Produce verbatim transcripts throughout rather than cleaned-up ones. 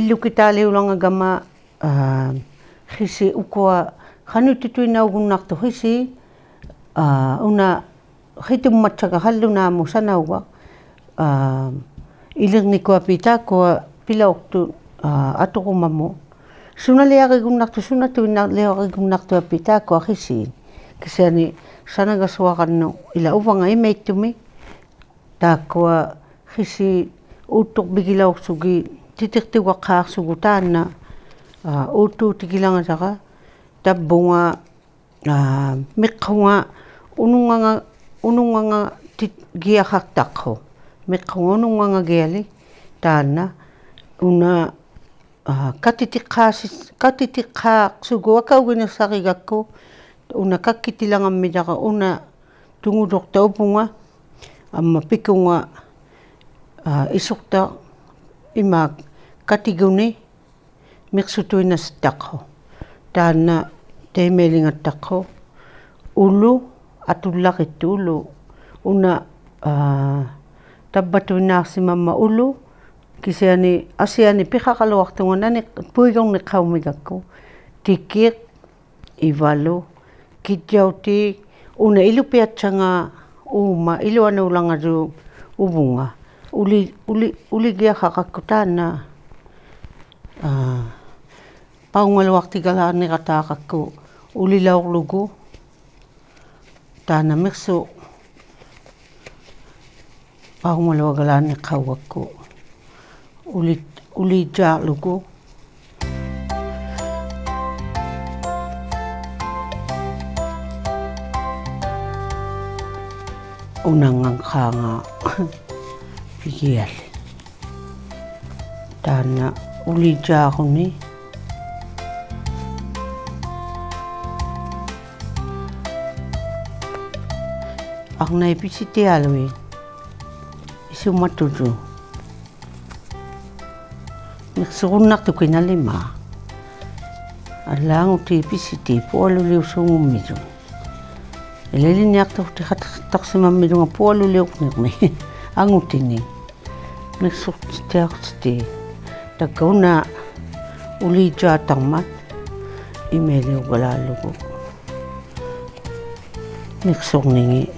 ᐃᓗᑭᑖᓕᐅᓛᖓᒐᒪ, ᐋ, ᕿᓯ ᐅᑯᐊ ᖃᓄᑐᑐᐃᓐᓇᐅᒍᓐᓇᖅᑐᖅ ᕿᓯ, ᐋ, ᐅᓇ ᕿᑐᒻᒪᑦᓴᒐᖅ ᖃᓪᓗᓈᒧᑦ ᓴᓇᐅᒐᖅ, ᐋ, ᐃᓕᕐᓂᑯᐊᐱᒃ ᑖᒃᑯᐊ ᐱᓚᐅᖅᑐᑦ, ᐋ, ᐊᑐᕈᒪᒧᑦ. ᓱᓇᓕᐊᕆᒍᓐᓇᖅᑐᖅ, ᓱᓇᑐᐃᓐᓇᓕᐊᕆᒍᓐᓇᖅᑐᐊᐱᒃ ᑖᒃᑯᐊ ᕿᓰᑦ. ᑭᓯᐊᓂ ᓴᓇᒐᓱᐊᕋᓐᓄᒃ ᐃᓛ ᐅᕙᖓ ᐃᒪᐃᑦᑐᒥᒃ. ᑖᒃᑯᐊ ᕿᓰᑦ ᐆᑦᑐᕐᕕᒋᓚᐅᖅᓱᒋᑦ ᑎᑎᖅᑐᒐᖅᑳᖅᓱᒍ ᑖᓐᓇ, ᐋ, ᐆᑦᑑᑎᒋᓛᖓᔭᕋ ᑕᕝᕗᖓ, ᐋ, ᒥᖅᓱᖓ ᐅᓄᙵᖓ, ᐅᓄᙵᖓ ᑎ-, ᒋᐊᖃᖅᑕᖅᓱᒃ. ᒥᖅᓱᖓ ᐅᓄᙵᖓ ᒋᐊᓕᒃ ᑖᓐᓇ ᐅᓇ, ᐋ, ᑲᑎᑎᖅᑳᓯ-, ᑲᑎᑎᖅᑳᖅᓱᒍ ᐊᑲᐅᒋᓂᖅᓴᕆᒐᒃᑯ, ᐅᓇ ᑲᑭᑎᓛᖓᒻᒥᔭᕋ ᐅᓇ ᑐᖑᔪᖅᑕᐅᖅ ᐅᕗᖓ, ᐊᒻᒪ ᐱᑯᖓ, ᐋ, ᐃᓱᖅᑕᖅ ᐃᒫᒃ ᑲᑎᒍᓂ ᒥᖅᓱᑐᐃᓐᓇᖅᑕᖅᓱᒃ. ᑖᓐᓇ ᑕᐃᒪᐃᓕᖓᑦᑕᖅᓱᒃ ᐅᓗ, ᐊᑐᓪᓚᕆᑦᑐᖅ ᐅᓗ. ᐅᓇ, ᐋ, ᑕᕝᕙᑐᐃᓐᓈᖅᓯᒪᒻᒪᑦ ᐅᓗ, ᑭᓯᐊᓂ ᐊᓯᐊᓂᒃ ᐱᖃᕋᓗᐊᖅᑐᖓ ᓇᓂ-, ᐳᐃᒍᕐᓂᖅᓴᐅᒻᒥᒐᒃᑯ. ᑎᑭᖅ, ᐃᕙᓗ, ᑭᒡᔭᐅᑏᒃ, ᐅᓇ ᐃᓗᐱᐊᑦᓴᖓ ᐆᒪ ᐃᓗᐊᓅᓛᖓᔪᖅ ᐅᕗᖓ. ᐅᓕ, ᐅᓕ, ᐅᓕᒋᐊᖃᖅᑲᒃᑯ ᑖᓐᓇ, ᐋ, ᐸᐅᖓᓗᐊᖅᑎᒐᓛᓐᓂᕋᑖᖅᑲᒃᑯ ᐅᓕᓚᐅᕐᓗᒍ. ᑖᓐᓇ ᒥᖅᓱᖅ ᐸᐅᖓᓗᐊᒐᓛᓐᓂᖅᓴᐅᒐᒃᑯ ᐅᓕ-, ᐅᓕᔮᕐᓗᒍ. ᐅᓇᙵᖅᑳᖓ ᐱᒋᐊᓕᒃ. ᑖᓐᓇ ᐅᓕᔮᕈᓂ. ᐊᕐᓇᐃᑦ ᐱᓯᑎᐊᓗᐃᑦ ᐃᓱᒪᑐᔪᖅ. ᒥᖅᓱᕈᓐᓇᖅᑐᖅ ᑭᓇᓕᒫᖅ. ᐊᓪᓛᑦ ᐊᖑᑏᑦ ᐱᓯᑎ ᐳᐊᓗᓕᐅᓲᖑᒻᒥᔪᑦ. ᐃᓕᓕᓐᓂᐊᖅᑐᖅᑎᖃᑦᑕᖅᓯᒪᒻᒥᔪᖓ ᐳᐊᓗᓕᐅᕐᓂᕐᒥᒃ ᐊᖑᑎᓂᒃ. ᒥᖅᓱᖅᑎᐊᖅᑎ. ᑕᒡᒐ ᐅᓇ ᐅᓕᔮᑕᕐᒪᑦ ᐃᒪᐃᓕᐅᒐᓛᓗᒍ. ᒥᖅᓱᕐᓂᖏᑦ.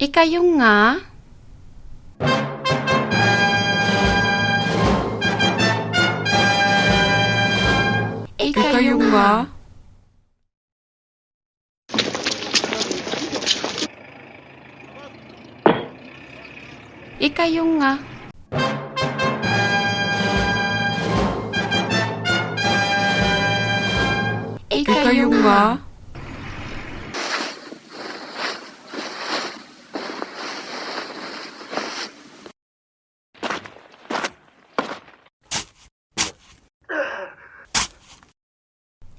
ᐃᑲᔪᖓ. ᐃᑲᔪᖓ. ᐃᑲᔪᖓ. ᐃᑲᔪᖓ.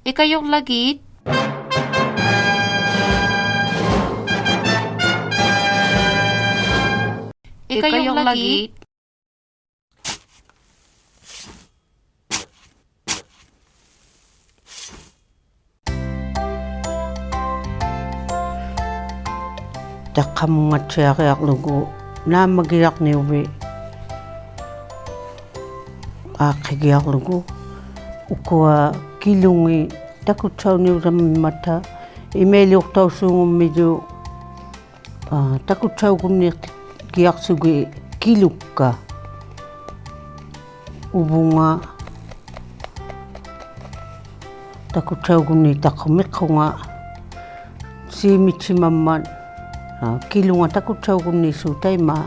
ᐃᑲᔪᕐᓚᒋᑦ. ᐃᑲᔪᕐᓚᒋᑦ. ᑕᖅᑲᒧᙵᑦᓯᐊᕆᐊᕐᓗᒍ ᓈᒻᒪᒋᐊᕐᓂᐅᕕᑦ ᐋᖅᑭᒋᐊᕐᓗᒍ. ᐅᑯᐊ ᑭᓗᖏᑦ ᑕᑯᑦᓴᐅᓂᐅᓴᒻᒥᒻᒪᑕ ᐃᒪᐃᓕᐅᖅᑕᐅᓲᖑᒻᒥᔪᖅ, ᐋ, ᑕᑯᑦᓴᐅᒍᓐᓃᖅᑎᒋᐊᖅᓱᒋᑦ ᑭᓗᒃᑲ. ᐅᕗᖓ ᑕᑯᑦᓴᐅᒍᓐᓃᑦᑕᖅᓱᒃ ᒥᖅᓱᖓ ᓰᒥᑦᓯᒪᒻᒪᑦ, ᐋ, ᑭᓗᖓ ᑕᑯᑦᓴᐅᒍᓐᓃᓲᖅ ᑕᐃᒪ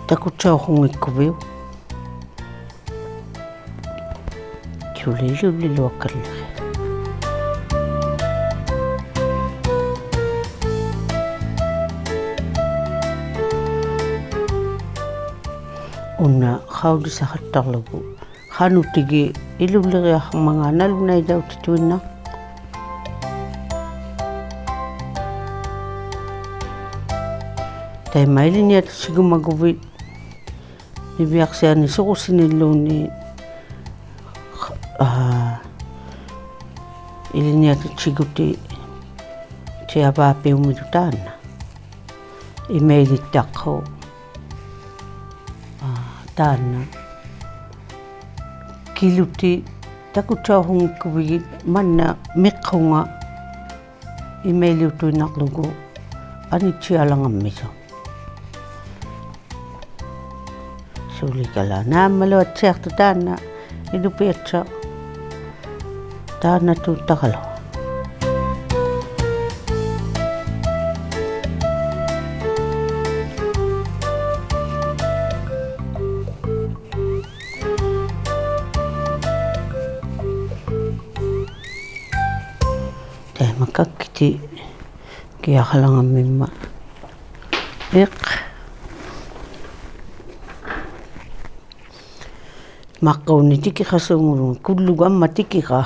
ᑕᑯᑦᓴᐅᖁᙱᒃᑯᕕᐅᒃ. ᓱᓕᓗᓕᓗᐊᒃᑲᓪᓚᒃ. ᐅᓇ ᖃᐅᔨᓴᖃᑦᑕᕐᓗᒍ ᖃᓄᑎᒋ ᐃᓗᓪᓕᕆᐊᖃᕐᒪᖔᑦ ᓇᓗᓇᐃᔭᐅᑎᑐᐃᓐᓇᖅ. ᑕᐃᒪ ᐃᓕᓐᓂᐊᖅᑐᓯᒍᒪᒍᕕᑦ Niviaqsiani surusinilluunniit, aa, ilinniaqtut tigutiqtiavaapiummillu taanna. Imailittaqhuq, aa, taanna. Kilutit takutauhungikuvigit manna miqhunga imailiutuinnaqługu anittialangammillu. Sulikala naammaluattiaqtut taanna ilupiatsaq taannatuuttaqaluaq. Taima kakkitigiaqalangammimmat. Iq. Maqquuni tikiqasuungulunga, kullugu amma tikiqa.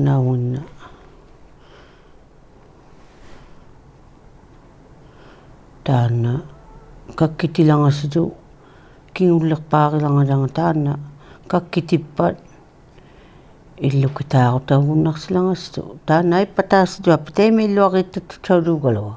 Naunnaq. Taanna kakkitilangasilu, kingulliqpaarilangalanga taanna kakkitippat illukitaarutaugunnaqsilangasilu. Taanna aippataasilu apitaimilluariittatusaulugaluaq.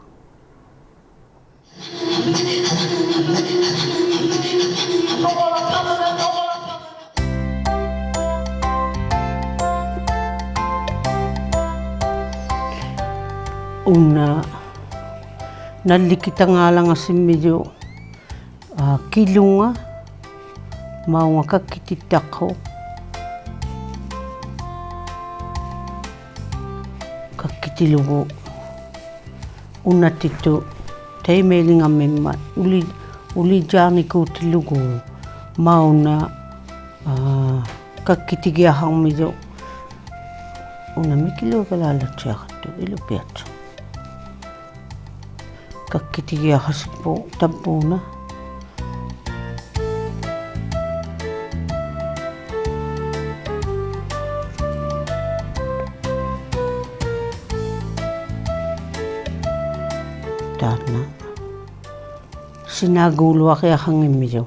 Una nallikitangaalangasimmilu, aa, kilunga, maunga kakkitittaqhuq. Kakkitilugu unatittut taimailingammimmat uli-, ulijaanikuutilugu mauna, aa, kakkitigiaqarmilu. Una mikiluagalaalattiaqattut ilupiatsaq. Kakkitigiaqasikput tavvuuna. Taanna sinaaguluariaqanngimmilu.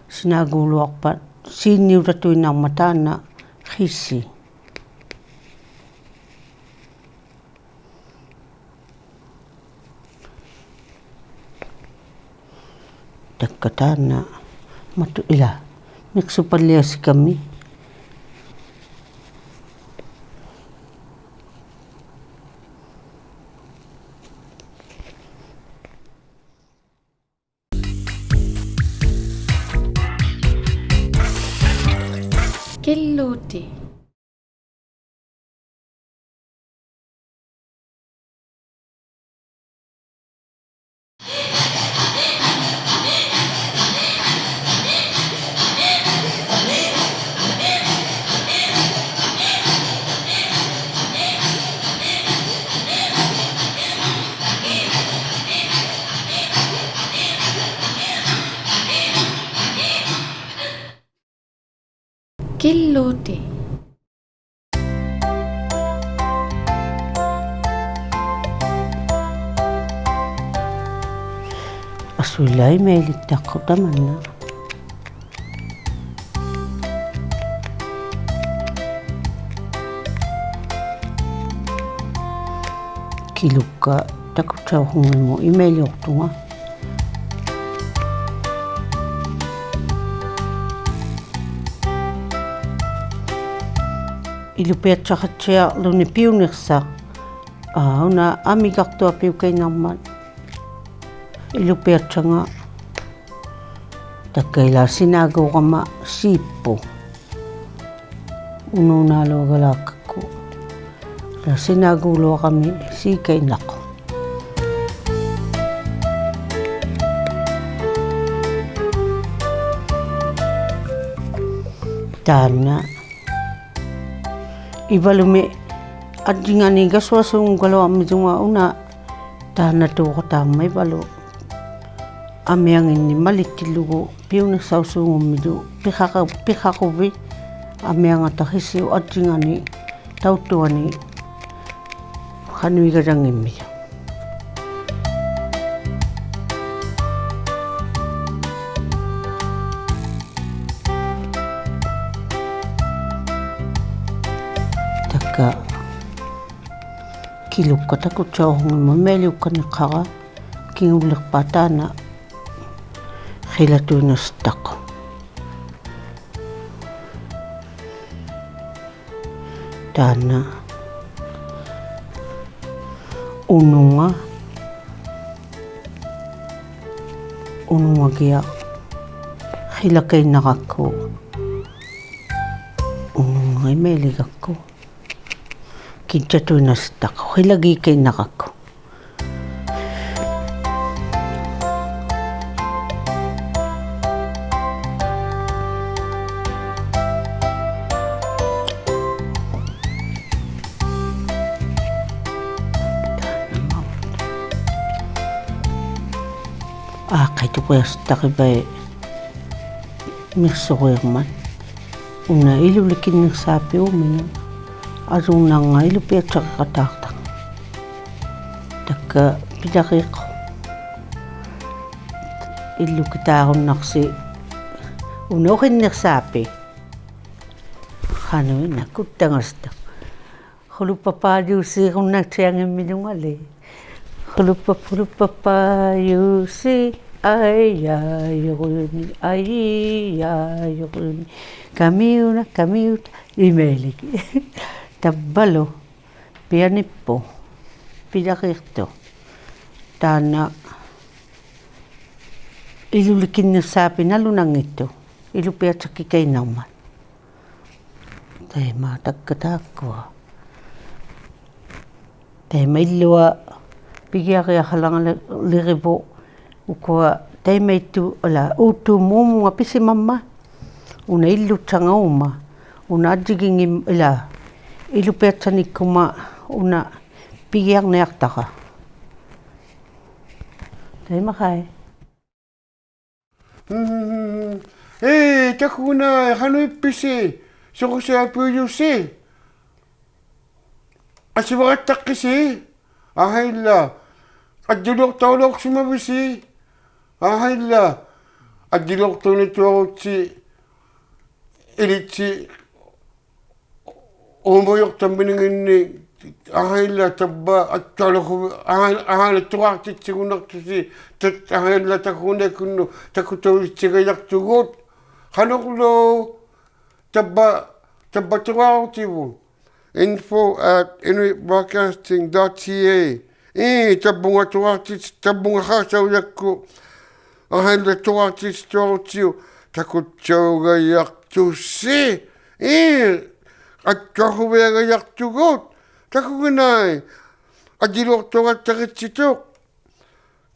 Sinaaguluaqpat siinniutatuinnarmat taanna qisi. Takka taanna matu ila miksupalliasikami. Killuuti. Killuuti. Asuilai imailittaqhuq tamanna. Kilukka takutauhungimut imailiuqtunga. Ilupiatsaqattiaqłuni piuniqsaq. Aa, una amigaqtuq apiukainnarmat. Ilupiatsanga. Takka ila sinaagurama siippu. Unuunaaluagalaaqakku. Ila sinaaguluarami siikainnaqquq. Taanna. Ivalumi ajjingani gasuasuungugaluarmijunga una taannatuuqataammat ivalu. Amianginni malittilugu piuniqsausuungummilu piqaqu-, piqaquvit amiangata qisiup ajjingani tautuani qanuigajanngimmilu. ᑭᓗᒃᑲ ᑕᑯᑦᓴᐅᖅ ᖑᒻᒪᑦ ᐃᒪᐃᓕᐅᒃᑲᓐᓂᖅᓴᕋ, ᑭᖑᓪᓕᖅᐹᖅ ᑖᓐᓇ ᕿᓚᑐᐃᓇᖅᓯᑦᑕᖅ. ᑖᓐᓇ ᐅᓄᖓ, ᐅᓄᖓᒋᐊᖅ ᕿᓚᑲᐃᓐᓇᕋᒃᑯ. ᐅᓄᖓ ᐃᒪᐃᓕᒐᒃᑯ. ᑭᔾᔭᑐᐃᓇᖅᓯᑦᑕᖅ ᕿᓚᒌᑲᐃᓐᓇᕋᒃᑯ. ᐋᖅᑭᑐᕆᐊᖅᓯᑦᑕᕆᕙᐃ ᒥᖅᓱᕈᐃᕐᒪᑦ. ᐅᓇ ᐃᓗᓕᑭᓐᓂᖅᓵᑉᐱᑦ ᐆᒥᓄᑦ, ᐊᓱᓇᙵᑦ ᐃᓗᐱᐊᑦᓴᕆᖃᑦᑕᖅᑕᖅ. ᑕᒃᑲ ᐱᔭᕇᖅ. ᐃᓪᓗᑭᑖᕈᓐᓇᖅᓯ ᐅᓇ ᐅᕿᓐᓂᖅᓵᑉᐱᑦ. ᖃᓄᐃᓐᓇᖅ ᑯᑦᑕᖓᓯᑦᑕᖅ. ᖁᓗᑉᐸᑉᐸ ᔫᓯ ᖁᓐᓇᑦᓯᐊᖏᒻᒥᓗᖓᓕ. ᖁᓗᑉᐸᑉ, ᖁᓗᑉᐸᑉᐸ ᔫᓯ, ᐊᐃᔭᔪᕈᓗᓂ, ᐊᐃᔭᔪᕈᓗᓂ. ᑲᒥᐅᓇ, ᑲᒥᐅᑕ, ᐃᒪᐃᓕᒋᑦ. ᑕᕝᕙᓗ, ᐱᐊᓂᑉᐳᖅ, ᐱᔭᕇᖅᑐᖅ. ᑖᓐᓇ ᐃᓗᓕᑭᓐᓂᖅᓵᑉᐱᑦ ᓇᓗᓇᙱᑦᑐᖅ, ᐃᓗᐱᐊᑦᓴᕆᑲᐃᓐᓇᕐᒪᑦ. ᑕᐃᒪ ᑕᒃᑲ ᑖᒃᑯᐊ. ᑕᐃᒪ ᐃᓪᓗᐊ ᐱᒋᐊᕆᐊᖃᓚᖓᓕᕆᕗᖅ ᐅᑯᐊ ᑕᐃᒪᐃᑦᑐᖅ, ᐊᓚ, ᐆᑦᑑᒧᑦ ᐅᒧᖓ ᐱᓯᒪᒻᒪᑦ. ᐅᓇ ᐃᓪᓗᑦᓴᖓ ᐆᒪ. ᐅᓇ ᐊᔾᔨᒋᖏᒻ, ᐊᓚ, ᐃᓗᐱᐊᑦᓴᓂᒃᑯᒪ ᐅᓇ ᐱᒋᐊᕐᓂᐊᖅᑕᕋ. ᑕᐃᒪᖃᐃ. ᐄ, ᑕᑯᒋᓇᐃ, ᖃᓄᐃᑉᐱᓯ, ᓱᕈᓯᐊᐱᐅᔪᓯ. ᐊᓯᕙᖃᑦᑕᖅᑭᓯ, ᐊᕼᐊᐃᓛ, ᐊᔾᔨᓕᐅᖅᑕᐅᓚᐅᖅᓯᒪᕕᓯ, ᐊᕼᐊᐃᓛ, ᐊᔾᔨᓕᐅᖅᑕᐅᓂᑐᐊᕈᑦᓯ, ᐃᓕᑦᓯ, ᐆᒪᔪᖅᑕᒥᓂᖏᓐᓂ, ᐊᕼᐊᐃᓛ ᑕᕝᕙ, ᐊᑦᑕᓗᒃ, ᐊᕼᐊ, ᐊᕼᐊᐃᓛ ᑐᕌᖅᑎᑦᓯᒍᓐᓇᖅᑐᓯ, ᑕᑦ, ᐊᕼᐊᐃᓛ ᑕᑯᒋᓇᐃᒃᑯᓐᓄᑦ, ᑕᑯᑕᐅᑎᑦᓯᒐᔭᖅᑐᒍᑦ, ᖃᓄᕐᓗ, ᑕᕝᕙ, ᑕᕝᕙ ᑐᕌᕈᑎᕗᑦ, info at inuit broadcasting dot c a. ᐄ, ᑕᕝᕗᖓ ᑐᕌᖅᑎᑦᓯ, ᑕᕝᕗᖓ ᖃᕋᓴᐅᔭᒃᑯᑦ, ᐊᕼᐊᐃᓛ ᑐᕌᖅᑎᑦᓯᑐᐊᕈᑦᓯᐅᒃ, ᑕᑯᑦᓴᐅᒐᔭᖅᑐᓯ. ᐄ, ᐊᑦᑕᕼᐅᕕᐊᒐᔭᖅᑐᒍᑦ, ᑕᑯᒋᓇᐃ, ᐊᔾᔨᓕᐅᖅᑕᐅᖃᑦᑕᕆᑦᓯᑐᖅ,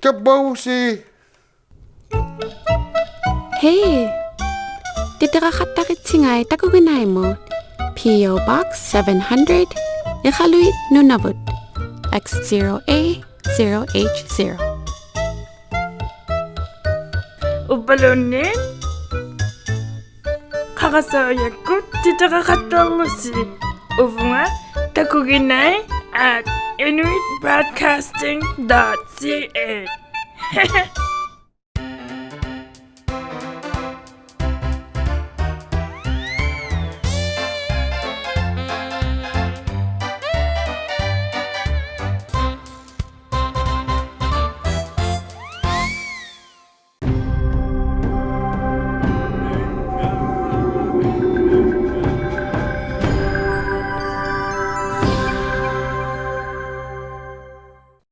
ᑕᕝᕙᐅᕗᓯ. Hey! ᑎᑎᕋᖃᑦᑕᕆᑦᓯᖓᐃ ᑕᑯᒋᓇᐃᒧᑦ, P O Box seven hundred, Iqaluit, Nunavut, X zero A zero H zero. ᐅᕝᕙᓘᓐᓃᑦ ᖃᕋᓴᐅᔭᒃᑯᑦ ᑎᑎᕋᖃᑦᑕᕐᓗᓯ ᐅᕗᖓ, takuginai at inuit broadcasting dot c a.